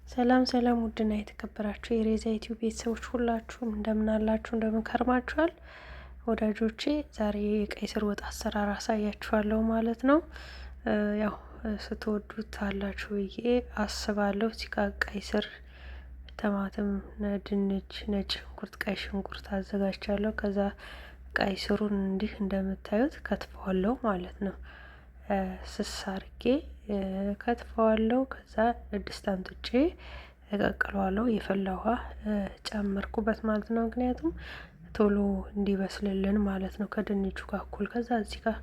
ሰላም ሰላም፣ ውድና የተከበራችሁ የሬዛ ዩቲዩብ ቤተሰቦች ሁላችሁም እንደምን አላችሁ? እንደምን ከርማችኋል? ወዳጆቼ ዛሬ የቀይ ስር ወጥ አሰራር አሳያችኋለሁ ማለት ነው። ያው ስትወዱት አላችሁ ብዬ አስባለሁ። እዚህ ጋር ቀይ ስር፣ ቲማቲም፣ ድንች፣ ነጭ ሽንኩርት፣ ቀይ ሽንኩርት አዘጋጅቻለሁ። ከዛ ቀይ ስሩን እንዲህ እንደምታዩት ከትፈዋለሁ ማለት ነው። ስስ አርጌ ከትፈዋለሁ። ከዛ ድስት አምጥቼ እቀቅለዋለሁ። የፈላ ውሃ ጨመርኩበት ማለት ነው። ምክንያቱም ቶሎ እንዲበስልልን ማለት ነው ከድንቹ ጋር እኩል። ከዛ እዚህ ጋር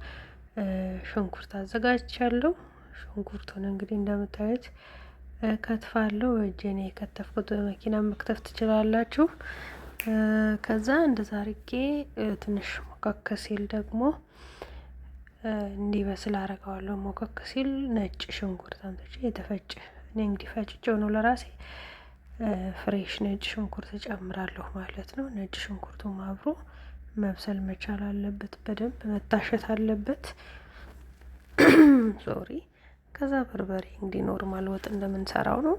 ሽንኩርት አዘጋጅቻለሁ። ሽንኩርቱን እንግዲህ እንደምታዩት ከትፋለሁ። በእጄ ነው የከተፍኩት። በመኪና መክተፍ ትችላላችሁ። ከዛ እንደዛ አርጌ ትንሽ ሞከክ ሲል ደግሞ እንዲበስል አረገዋለሁ። ሞከክ ሲል ነጭ ሽንኩርት አምጥቼ የተፈጨ፣ እኔ እንግዲህ ፈጭቼው ነው ለራሴ፣ fresh ነጭ ሽንኩርት እጨምራለሁ ማለት ነው። ነጭ ሽንኩርቱም አብሮ መብሰል መቻል አለበት፣ በደንብ መታሸት አለበት። Sorry። ከዛ በርበሬ እንግዲህ normal ወጥ እንደምንሰራው ነው፣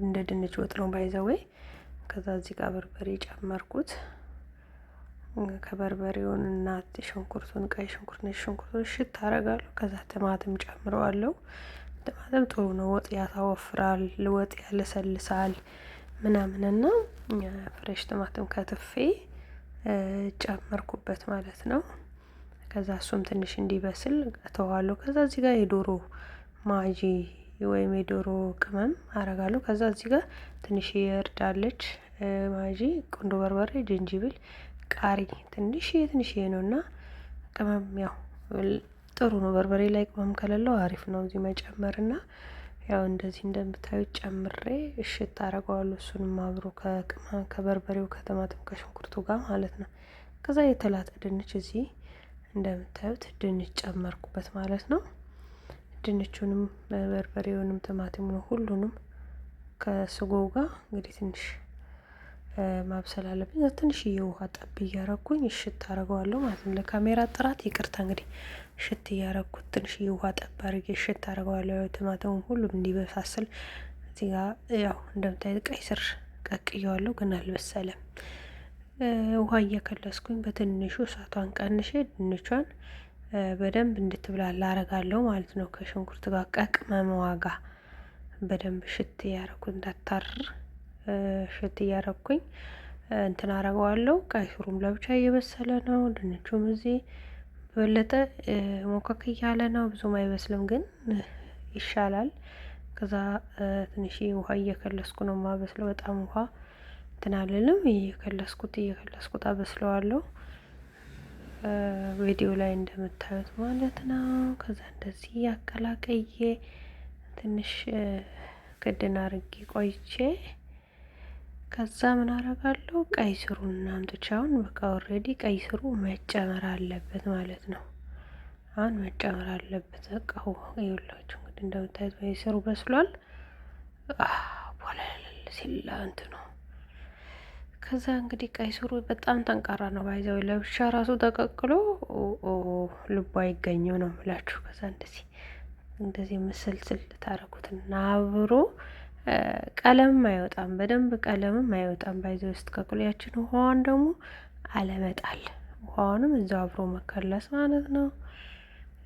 እንደ ድንች ወጥ ነው by the way። ከዛ እዚህ ጋር በርበሬ ጨመርኩት። ከበርበሬውን እና ሽንኩርቱን፣ ቀይ ሽንኩርት፣ ነጭ ሽንኩርቱን እሽት አደርጋለሁ። ከዛ ቲማቲም ጨምረዋለሁ። ቲማቲም ጥሩ ነው፣ ወጥ ያወፍራል፣ ወጥ ያለሰልሳል ምናምን እና fresh ቲማቲም ከትፌ ጨመርኩበት ማለት ነው። ከዛ እሱም ትንሽ እንዲበስል እተዋለሁ። ከዛ እዚህ ጋር የዶሮ ማጂ ወይም የዶሮ ቅመም አረጋለሁ። ከዛ እዚህ ጋር ትንሽ እርድ አለች፣ ማጂ፣ ቁንዶ በርበሬ፣ ጅንጅብል፣ ቃሪ ትንሽዬ ትንሽዬ ነው እና ቅመም ያው ጥሩ ነው። በርበሬ ላይ ቅመም ከሌለው አሪፍ ነው እዚህ መጨመር እና ያው እንደዚህ እንደምታዩት ጨምሬ እሽት አደርገዋለሁ። እሱንም አብሮ ከቅመም ከበርበሬው ከቲማቲም ከሽንኩርቱ ጋር ማለት ነው። ከዛ የተላጠ ድንች እዚህ እንደምታዩት ድንች ጨመርኩበት ማለት ነው። ድንቹንም በርበሬውንም ቲማቲሙን ሁሉንም ከስጎው ጋር እንግዲህ ትንሽ ማብሰል አለብኝ። ትንሽዬ ውሃ ጠብ እያረኩኝ እሽት አደርገዋለሁ ማለት ነው። ለካሜራ ጥራት ይቅርታ፣ እንግዲህ እሽት እያረኩት ትንሽዬ ውሃ ጠብ አድርጌ እሽት አደርገዋለሁ። ያው ቲማቲሙም ሁሉም እንዲበሳስል እዚህ ጋር ያው እንደምታዩት ቀይ ስር ቀቅየዋለሁ፣ ግን አልበሰለም። ውሃ እየከለስኩኝ በትንሹ እሳቷን ቀንሼ ድንቿን በደንብ እንድትብላላ አረጋለሁ ማለት ነው። ከሽንኩርት ጋር ከቅመሟ ጋር በደንብ ሽት እያረኩ እንዳታርር ሽት እያረኩኝ እንትን አረገዋለሁ። ቀይ ስሩም ለብቻ እየበሰለ ነው። ድንቹም እዚህ በበለጠ ሞከክ እያለ ነው። ብዙም አይበስልም ግን ይሻላል። ከዛ ትንሽ ውሃ እየከለስኩ ነው ማበስለው። በጣም ውሃ እንትን አልልም። እየከለስኩት እየከለስኩት አበስለዋለሁ። ቪዲዮ ላይ እንደምታዩት ማለት ነው። ከዛ እንደዚህ አቀላቅዬ ትንሽ ክድን አርጌ ቆይቼ ከዛ ምን አረጋለሁ? ቀይ ስሩን አምጥቼ አሁን በቃ already ቀይ ስሩ መጨመር አለበት ማለት ነው። አሁን መጨመር አለበት። በቃ ይኸውላችሁ እንግዲህ እንደምታዩት ቀይ ስሩ በስሏል። ቦለል ሲል እንትኑ። ከዛ እንግዲህ ቀይ ስሩ በጣም ጠንካራ ነው። By the way ለብቻ ራሱ ተቀቅሎ ልቡ አይገኘው ነው የምላችሁ። ከዛ እንደዚህ እንደዚህ ምስልስል ታረጉትና አብሮ ቀለምም አይወጣም፣ በደንብ ቀለምም አይወጣም። By the way ስትቀቅሉ ያችን ውሃዋን ደግሞ አለመጣል፣ ውሃዋንም እዛው አብሮ መከለስ ማለት ነው።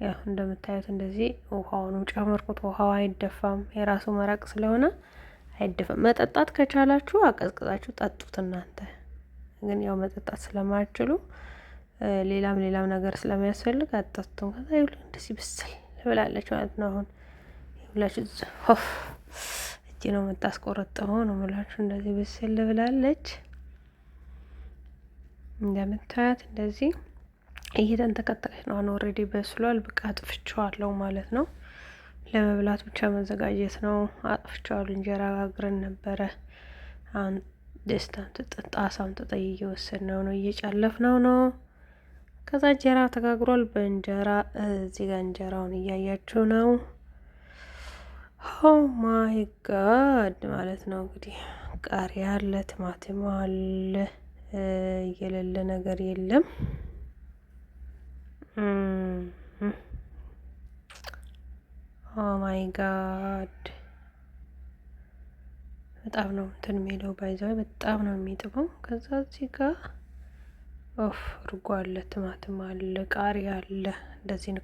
ያው እንደምታዩት እንደዚህ ውሃውንም ጨመርኩት። ውሃው አይደፋም፣ የራሱ መረቅ ስለሆነ አይደፋም። መጠጣት ከቻላችሁ አቀዝቅዛችሁ ጠጡት እናንተ። ግን ያው መጠጣት ስለማትችሉ ሌላም ሌላም ነገር ስለሚያስፈልግ አጠጡም። ከዛ ይኸውልህ እንደዚህ ብስል ብላለች ማለት ነው። አሁን ይኸውላችሁ ሆፍ እጅ ነው የምታስቆረጥመው ነው የምላችሁ። እንደዚህ ብስል ብላለች እንደምታያት እንደዚህ እየተንተከተከች ነው። አሁን already በስሏል። በቃ አጥፍቼዋለሁ ማለት ነው። ለመብላት ብቻ መዘጋጀት ነው። አጥፍቼዋለሁ። እንጀራ ጋግረን ነበረ። አሁን ድስት አምጥተን ጣሳ አምጥተን እየወሰድነው ነው፣ እየጨለፍነው ነው። ከዛ እንጀራ ተጋግሯል። በእንጀራ እዚህ ጋር እንጀራውን እያያችሁ ነው። Oh my God ማለት ነው እንግዲህ ቃሪያ አለ፣ ቲማቲም አለ፣ የሌለ ነገር የለም። Oh my God. በጣም ነው እንትን የሚለው፣ by the way በጣም ነው የሚጥመው። ከዛ እዚህ ጋር ኦፍ እርጎ አለ፣ ቲማቲም አለ፣ ቃሪያ አለ። እንደዚህ ነው።